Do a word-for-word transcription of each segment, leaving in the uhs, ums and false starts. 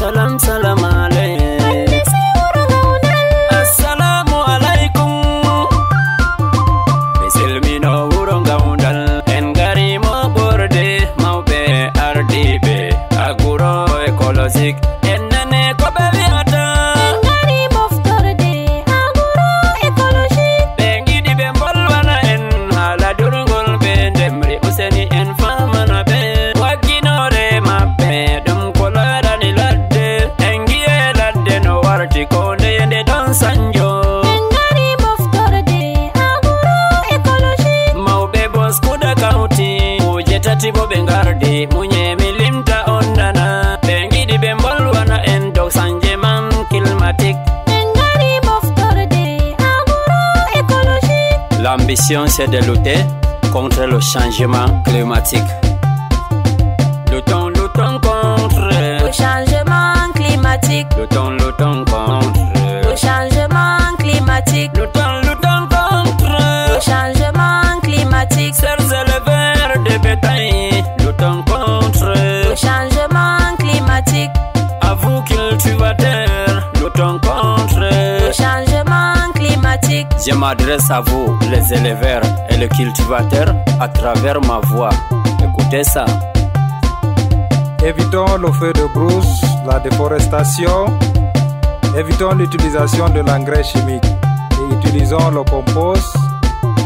Salam, salam aleykum. Hannde si wuro Ngawdal. Assalamu aleykum. Mi selmino wuro Ngawdal. En ngari moɓorde mawɓe ardiiɓe agro écologique. En nane ko ɓe wi'ata. En ngari moftorde agro écologique. Ɓe ngiɗi ɓe mbolwana en haala durngol ɓe ndemri. Useni en famana ɓe wagginoore maɓɓe. Ɗum ko laarani ladde, en ngi'e ladde no warti ko ndeye nde ɗon sanjo. En ngari moftorde agro-écologique. Mawɓe Boskuda kawti, kuuje tati bo ɓe ngardi, munyee mi limta on nana. Ɓe ngiɗi ɓe mbolwana en dow changement climatique. En ngari moftorde agro-écologique. L'ambition, c'est de lutter contre le changement climatique. Luttons, luttons contre le changement climatique. Luttons, luttons contre le changement climatique. Luttons, luttons contre le changement climatique. Chers éleveurs de bétail, luttons contre le changement climatique. À vous cultivateurs, luttons contre le changement climatique. Je m'adresse à vous, les éleveurs et les cultivateurs, à travers ma voix. Écoutez ça. Évitons le feu de brousse, la déforestation. Évitons l'utilisation de l'engrais chimique et utilisons le compost.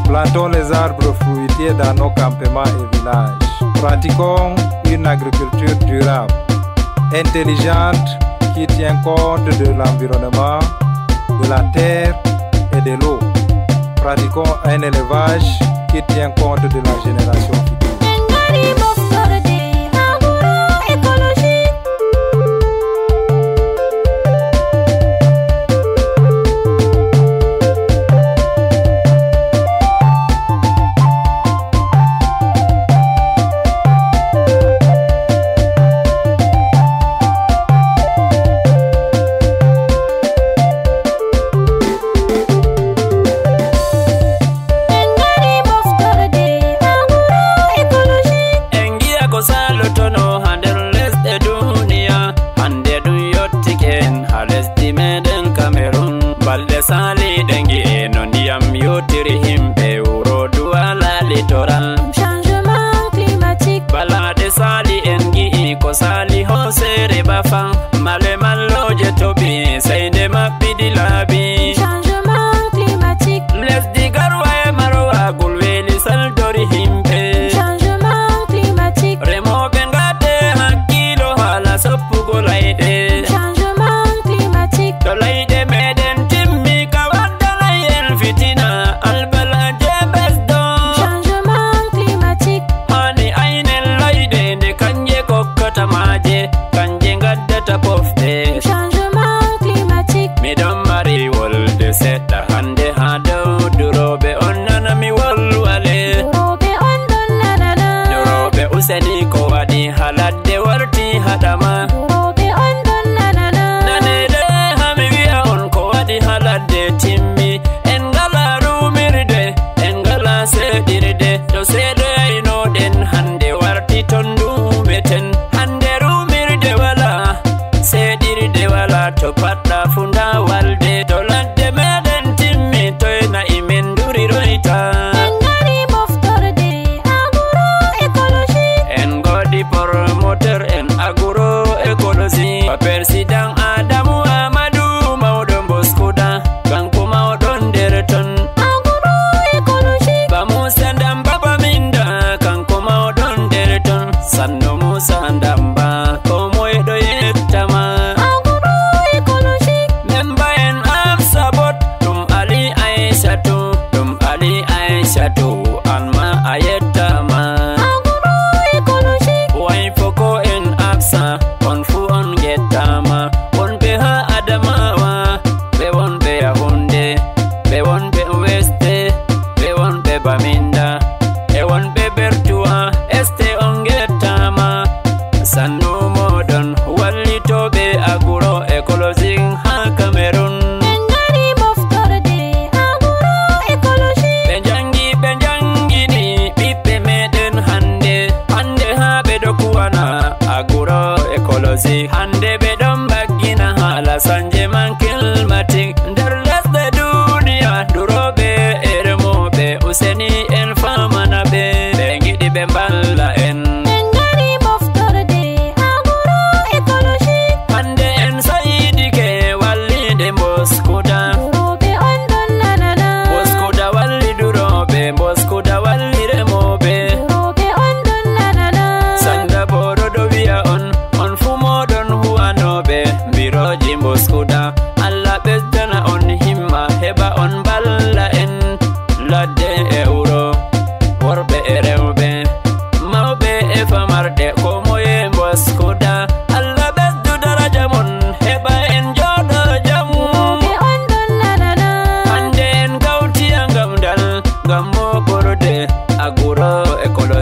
Plantons les arbres fruitiers dans nos campements et villages. Pratiquons une agriculture durable, intelligente, qui tient compte de l'environnement, de la terre et de l'eau. Pratiquons un élevage qui tient compte de la génération future. En ngari moftorde agro-écologique. En ngari moftorde agro-écologique. En ngi'a ko salotono haa nder lesɗe duniya. Hannde ɗum yottike en haa lesdi meɗen Cameroun. Balɗe saaliiɗe ngi'e no ndiyam yottiri himɓe wuro Douala Littoral. Changement climatique. Balaaɗe saali en ngi'i ko saali hooseere Bafa. Male mallooje toɓi sey nde maɓɓiɗi laabi. Changement climatique. Lesdi Garwa e Marowa gulweeli saldori himɓe. Changement climatique. Remooɓe ngate hakkiilo haala soppugo layɗe. Changement climatique. To layɗe meɗen timmi ka waddanay en fitina, albalaaje ɓesdo. Changement climatique. Hani aynen layɗe nde kanje kokkata maaje, kanje ngaddata pofɗe. Changement climatique. Miɗon mari wolde seɗɗa hannde haa dow durooɓe on nana mi wolwale. Durooɓe on ɗon nanana. Durooɓe useni ko waɗi haa ladde warti haɗama. Durooɓe on ɗon nanana. Nanede haa mi wi'a on ko waɗi haa ladde timmi. En ngala ruumirde, en ngala seeɗirde. To seedoyaynoɗen hannde warti ton nduumeten. Hannde ruumirde wala, seeɗirde wala. To paɗɗa fu nda walde. To ladde meɗen timmi, toy na'i men nduriroyta? En ngari moftorde agro-écologie. En ngoodi promoteur en agro-écologie. Ba Persidan Adamu Amadu mawɗo Mboskuda, kanko mawɗo nder ton. Agro-écologie. Ba Musa Ndamba Baminda, kanko mawɗo nder ton. Sannu Musa Ndamba, ko moye ɗo yettama? Agro-écologie. Memba en Absa Bot, ɗum Ali Aysatu, ɗum Ali Aysatu, an ma a yettama. Agro-écologie. Way foko en Absa, on fu on yettama. Wonɓe haa Adamawa, ɓe wonɓe Yahunde, ɓe wonɓe Weste, ɓe wonɓe Baminda, ɓe wonɓe Bertuwa, Este on yettama. Sannu moɗon wallitooɓe agro-écologie haa Cameroun. En ngari moftorde agro-écologie. Ɓe njangi, ɓe njangini ɓiɓɓe meɗen hannde. Hannde haa ɓe ɗo kuwana agro-écologie. Hannde ɓe ɗon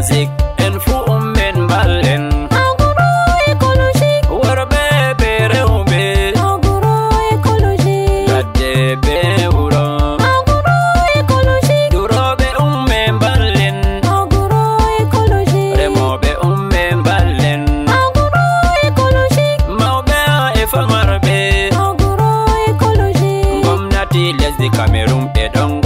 Sik en fuu ummen mballen. Agroécologique. Worɓe be rewɓe. Agroécologique. Ladde be wuro. Agroécologique. Durooɓe ummen mballen. Agroécologique. Remooɓe ummen mballen. Agroécologique. Mawɓe e famarɓe. Agroécologique. Gomnati lesdi Cameroun ɓe ɗon